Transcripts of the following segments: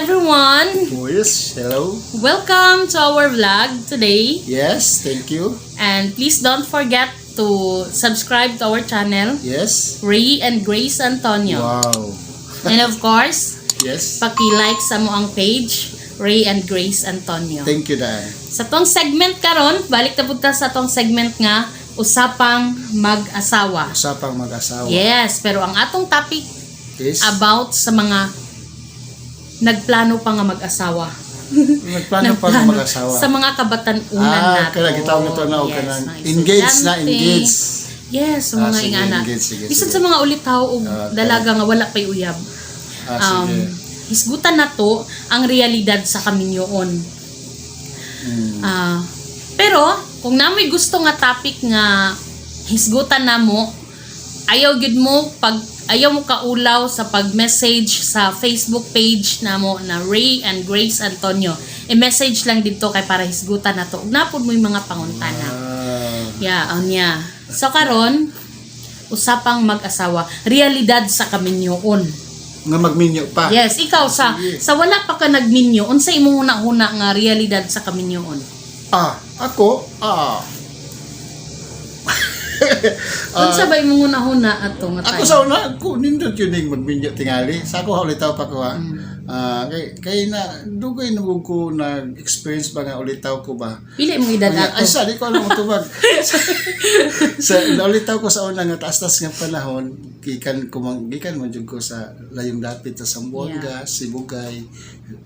Everyone! Oh, yes, hello. Welcome to our vlog today. Yes, thank you. And please don't forget to subscribe to our channel, Ray and Grace Antonio. And of course, paki-like sa among page, Ray and Grace Antonio. Thank you, Dan. Sa atong segment karon, balik na pud ta sa atong segment nga Usapang Mag-asawa. Usapang Mag-asawa. Yes, pero ang atong topic Is about sa mga nagplano pa nga mag-asawa. Nagplano pa nga mag-asawa. Sa mga kabatan-unan Ah, nato. kaya gitawag na to na, o Yes, kanang mga engage na, estudyante. Engage. Yes, sa Ah, mga sige, ingana. engage, sige, Bisan sige. sa mga ulitaw og dalaga nga wala pay uyab. Ah, sige. Hisgutan nato ang realidad sa kaminyoon. Ah, pero kung namoy gusto nga topic nga hisgutan namo, ayaw gyud mo pag ayaw mo kaulaw sa pag-message sa Facebook page namo na Ray and Grace Antonio. I-message lang dito kay para hisgutan nato. Ug naa pod moy mga panguntana. Yeah, unya. So karon, Usapang Mag-asawa, realidad sa kaminyoon. Nga magminyo pa. Yes, ikaw sa Sige. sa wala pa ka nagminyo, unsa imong huna-huna nga realidad sa kaminyoon? Ah, ako, ah. Unsa ba imong huna-huna ato nga Ako time? sa una, ako nindot yun yung magminyo tingali. Sa ako ulitaw pa ko ha. Ah, kay kay na dugay na ko nag-experience ba nga ulitaw ko ba. Pila imong edad Ay, ato? ay sa di ko alam tubag. Sa naulitaw ko sa una nga taas-taas nga panahon, gikan ko man gikan man jud ko sa layong dapit sa Zamboanga, Sibugay,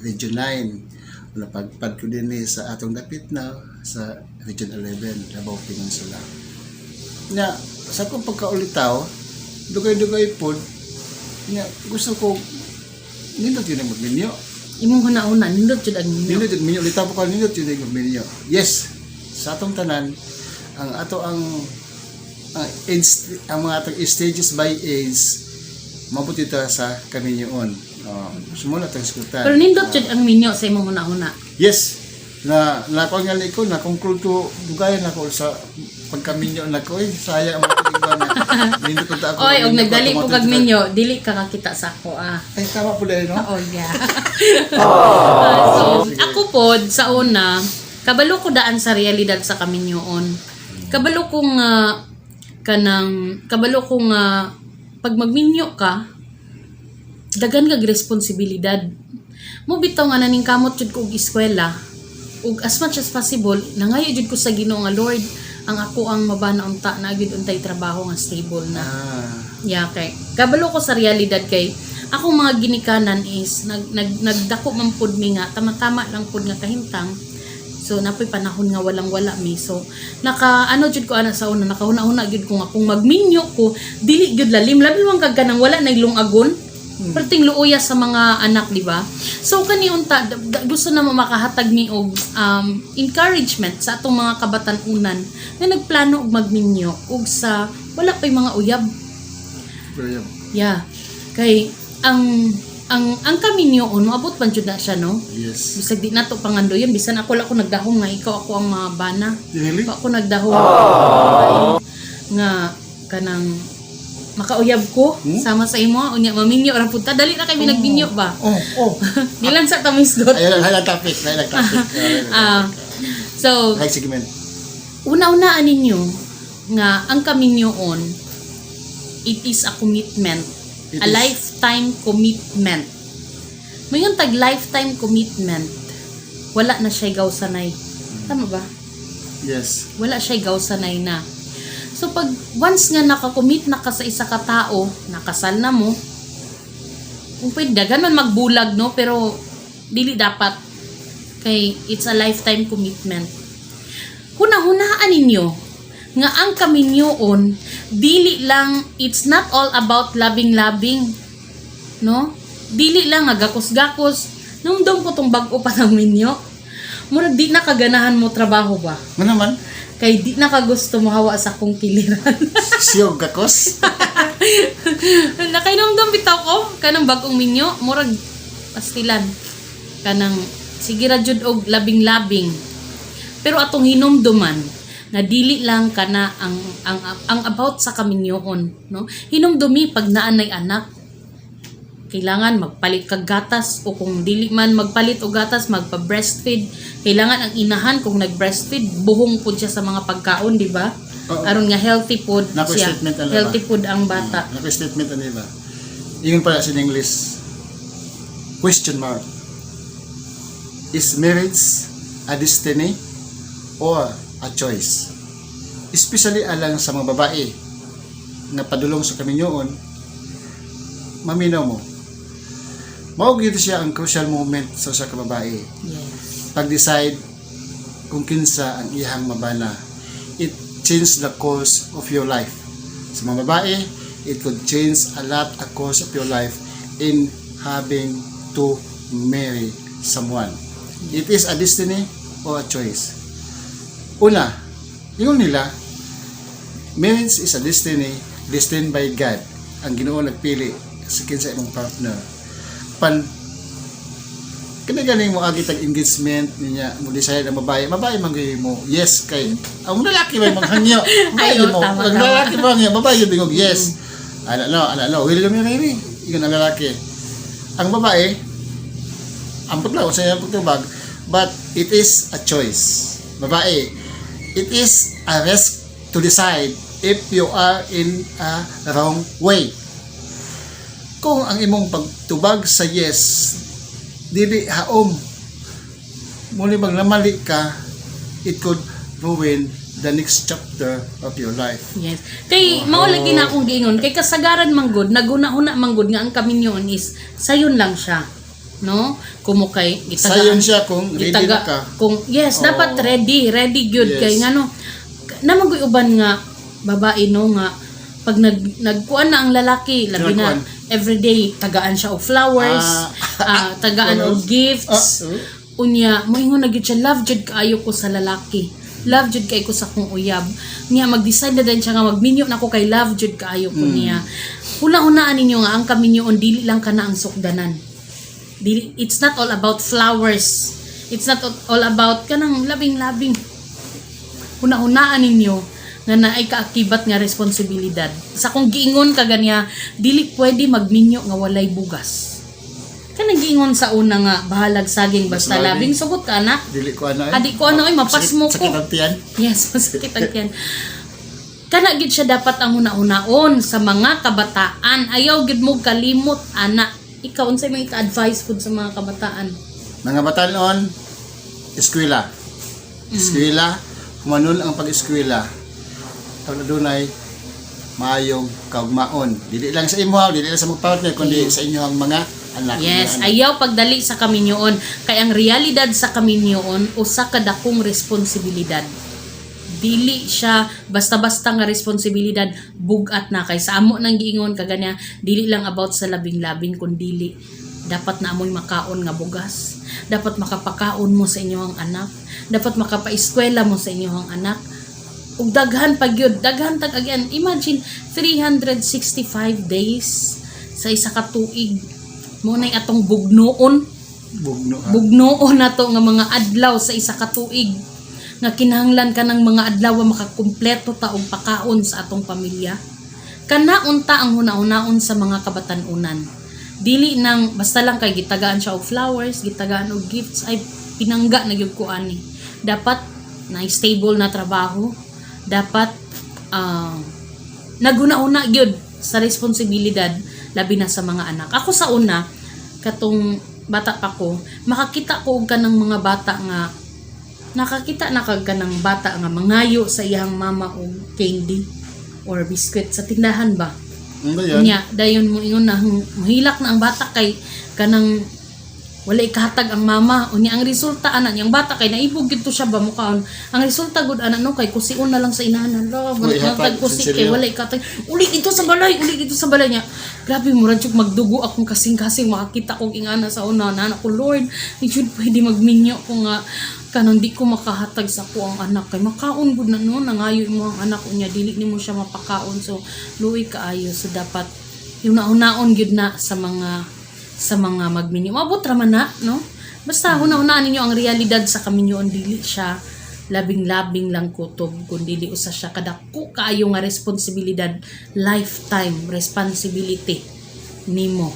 Region 9. Napagpad ko din eh sa atong dapit na sa Region 11, Davao Peninsula. Nya, sa akong pagkaulitaw, dugay-dugay pod, nya gusto ko nindot yun ang magminyo. Imong huna-huna nindot jud ang minyo. Nindot yun, minyo ulitaw po ko, nindot yun ang magminyo. Yes, sa atong tanan, ang ato ang age, ang mga atong stages by age, mabuti ta sa kaminyoon. Oh, sumula tang iskutan. Pero nindot jud ang minyo sa imong huna-huna. Yes. Na na ko nga ko na conclude ko dugayan ako sa pagkaminyo na ko eh sayang ang mga tigba na nindot ko ta ako. Oy, og nindot ko nagdali ako po kag matutupad. minyo, dili ka kakita sa ako ah. Ay, tama po dahil, no? Oh, yeah. Ah, so, ako pod sa una, kabalo ko daan sa realidad sa kaminyoon. Kabalo ko nga kanang kabalo ko nga pag magminyo ka, dagan kag responsibilidad. Mo bitaw nga naning kamot jud ko og eskwela ug as much as possible nangayo jud ko sa Ginoo nga, "Lord, ang ako ang mabana unta na gyud untay trabaho nga stable na." Yeah, kay kabalo ko sa realidad kay akong mga ginikanan is nag, nag nagdako man pud mi nga tama-tama lang pud nga kahimtang. So napoy panahon nga walang wala mi. So naka ano jud ko ana sa una, nakahuna-huna jud ko nga kung magminyo ko, dili jud lalim, labi man kag kanang wala nay lungagon. Perting luoya sa mga anak, di ba? So kani unta gusto na mo makahatag ni og encouragement sa atong mga kabatan-unan nga nagplano og magminyo ug sa wala pay mga uyab. Brilliant. Yeah. Kay ang kaminyoon moabot man jud na siya, no? Yes. Bisag di nato pangandoyon, bisan ako lang ako nagdahom nga ikaw ako ang mga bana. Really? Ako nagdahom nga kanang makauyab ko sama sa imo unya maminyo ra pud ta, dali na kay mi nagminyo ba. Oh. Dilan sa tamisgot. Ayun lang, lang topic, ayun lang topic. Ah, so Like segment. Una-unaan ninyo nga ang kaminyoon, it is a commitment. It A is. lifetime commitment. Mayon tag lifetime commitment, wala na siya gawsanay. Tama ba? Yes. Wala siya gawsanay na. So pag once nga nakakommit na ka sa isa ka tao, nakasal na mo, kung pwede, daghan man magbulag, no? Pero dili dapat kay it's a lifetime commitment. Huna-hunaan ninyo nga ang kaminyoon dili lang, it's not all about loving-loving, no? Dili lang nga gakos-gakos. Numdum ko tong bag-o pa ng minyo. Murag di na kaganahan mo trabaho ba? Nga naman, Kay di na kagusto mo hawa sa akong kiliran. Siyog gakos. Nakainomdom bitaw ko kanang bag-ong minyo, murag pastilan. Kanang sige ra jud og labing-labing. Pero atong hinumduman nga dili lang kana ang about sa kaminyoon, no? Hinumdumi pag naanay anak. Kailangan magpalit kag gatas o kung dili man magpalit og gatas, magpa-breastfeed. Kailangan ang inahan kung nag-breastfeed, buhong pud siya sa mga pagkaon, di ba? Oo. Aron nga healthy food Nako, siya. Statement ano ba? Healthy food ang bata. Nako, statement ano ba? Ingon pala sa English. Question mark. Is marriage a destiny or a choice? Especially alang sa mga babae nga padulong sa kaminyoon, maminaw mo. Mao gyud siya ang crucial moment sa usa ka babae. Pag-decide kung kinsa ang iyang mabana. It change the course of your life. Sa mga babae, it could change a lot a course of your life in having to marry someone. It is a destiny or a choice. Una, ingon nila, marriage is a destiny destined by God. Ang Ginoo nagpili sa kinsa imong partner. Pan kani ganing mo agi tag engagement niya, mo decide ang babae, babae man gyud mo yes, kay ang lalaki may manghangyo, babae Ay, gyud oo, mo tama, ang tama. Lalaki mo hangyo, babae gyud bingog yes, ana no, ana no, will you marry me? Ingon ang lalaki. Ang babae, ambot lang sa iyang pagtubag, but it is a choice. Babae, it is a risk to decide if you are in a wrong way. Kung ang imong pagtubag sa yes dili haom, muli bang namali ka, it could ruin the next chapter of your life. Yes. Kay mao lagi na akong giingon kay kasagaran manggod naguna-una manggod nga ang kaminyoon is sayon lang siya. No? Kumo kay Sayon siya kung ready gitaga na ka. Kung yes, Oo. Dapat ready, ready gyud kay ngano naman ko'y uban nga babae, no, nga pag nagkuan na ang lalaki, labi na Kinagkuan. Everyday tagaan siya og flowers, tagaan og gifts. Unya moingon na gyud siya, "Love jud kaayo ko sa lalaki, love jud kaayo ko sa akong uyab." Niya mag-decide na din siya nga magminyo na ko kay love jud kaayo ko niya. Una-unaan ninyo nga ang kaminyoon dili lang kana ang sukdanan. Dili, it's not all about flowers, it's not all about kanang labing-labing. Una-unaan ninyo nga naay kaakibat nga responsibilidad. Sa kung giingon ka ganya, dili pwede magminyo nga walay bugas. Kanang giingon sa una nga bahalag saging basta Basta labing. Labing sugot ka anak. Dili ko ano eh. Adi ko ano ay mapasmo ko. Sakit ang tiyan. Yes, masakit ang tiyan. Kana gid siya dapat ang huna-hunaon sa mga kabataan. Ayaw gid mo kalimot ana. Ikaw, unsay may ka-advice pud sa mga kabataan? Mga batanon, eskwela. Eskwela, humanon ang pag-eskwela. Aron adunay maayong kaugmaon. Dili lang sa imo, dili lang sa mga partner, kundi sa inyong mga anak. Yes, Mga anak. ayaw pagdali sa kaminyoon kay ang realidad sa kaminyoon usa ka dakong responsibilidad. Dili siya basta-basta nga responsibilidad, bugat na kay sa amo nang giingon kaganya, dili lang about sa labing-labing kun dili dapat na amoy makaon nga bugas, dapat makapakaon mo sa inyong anak, dapat makapaeskwela mo sa inyong anak, ug daghan pa gyud, daghan tag again. Imagine, 365 days sa isa ka tuig mo nay atong bugnoon. Bugno ha. Bugnoon nato nga mga adlaw sa isa ka tuig nga kinahanglan ka ng mga adlaw makakumpleto ta og pakaon sa atong pamilya. Kana unta ang huna-hunaon sa mga kabatan-unan. Dili nang basta lang kay gitagaan siya og flowers, gitagaan og gifts, ay pinangga na gyud ko ani. Dapat na stable na trabaho, dapat naghuna-huna gyud sa responsibilidad, labi na sa mga anak. Ako sa una, katong bata pa ko, makakita ko og kanang mga bata nga nakakita na kag kanang bata nga mangayo sa iyang mama og candy or biscuit sa tindahan ba. Ano yun? Nya, dayon mo ingon na mahilak na ang bata kay kanang wala ikahatag ang mama. Unya ang resulta ana niyang bata kay naibog gid to siya ba mukaon. Ang resulta gud ana, no, kay kusion na lang sa inahan. Hala, Wala wala ihatag, tag kusi kay sinsilyo. wala ikahatag. Uli dito sa balay, uli dito sa balay niya. Grabe, murag jud magdugo akong kasing-kasing makakita kog ingana sa una na ko, "Lord, di jud pwede magminyo ko nga kanang di ko makahatag sa ako ang anak kay makaon gud na, no, nangayo imo ang anak, unya dili nimo siya mapakaon." So luoy kaayo. So dapat yung nahunaon gyud na sa mga magminyo. Mabot ra man na, no? Basta huna-hunaan ninyo ang realidad sa kaminyoon, dili siya labing-labing lang kutob kun dili usa siya kadako kaayo nga responsibilidad, lifetime responsibility nimo.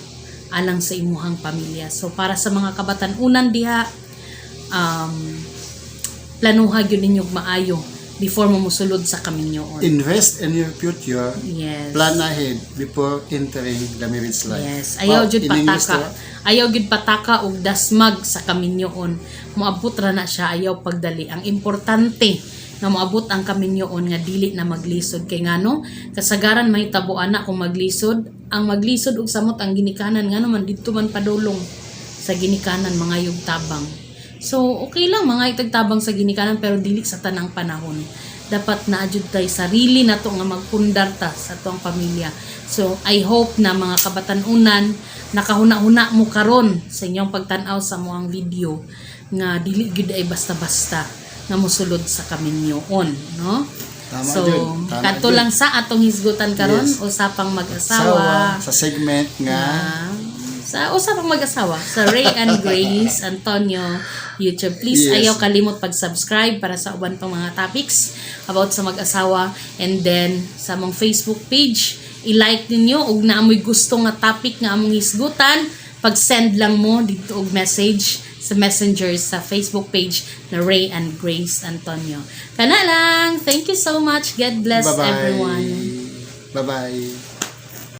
alang sa imuhang pamilya. So para sa mga kabatan-unan diha, planuha gyud ninyo maayo before mo musulod sa kaminyoon. Invest in your future. Plan ahead before entering the marriage life. Yes, ayaw Wow, jud in English pataka. to, ah. Ayaw gyud pataka og dasmag sa kaminyoon. Moabot ra na siya, ayaw pagdali. Ang importante nga moabot ang kaminyoon nga dili na maglisod, kay ngano kasagaran mahitabo ana kung maglisod, ang maglisod og samot ang ginikanan, ngano man didto man padulong sa ginikanan mangayog tabang. So okay lang mga tabang sa ginikanan, pero dili sa tanang panahon. Dapat naa jud tay sarili nato nga magpundar ta sa atong pamilya. So I hope na mga kabatan-unan, nakahuna-huna mo karon sa inyong pagtan-aw sa moang video nga dili gyud ay basta-basta nga mosulod sa kaminyoon, no? Tama So, jud. Tama kadto jud. lang sa atong hisgutan karon, usapang mag-asawa. Sawa sa segment nga Ah, sa Usapang Mag-asawa sa Ray and Grace Antonio YouTube. Please ayaw kalimot pag-subscribe para sa uban pang mga topics about sa mag-asawa, and then sa among Facebook page, i-like ninyo ug naa moy gusto nga topic nga among hisgutan, pag-send lang mo didto og message sa Messenger sa Facebook page na Ray and Grace Antonio. Kana lang. Thank you so much. God bless Bye-bye. everyone. Bye-bye.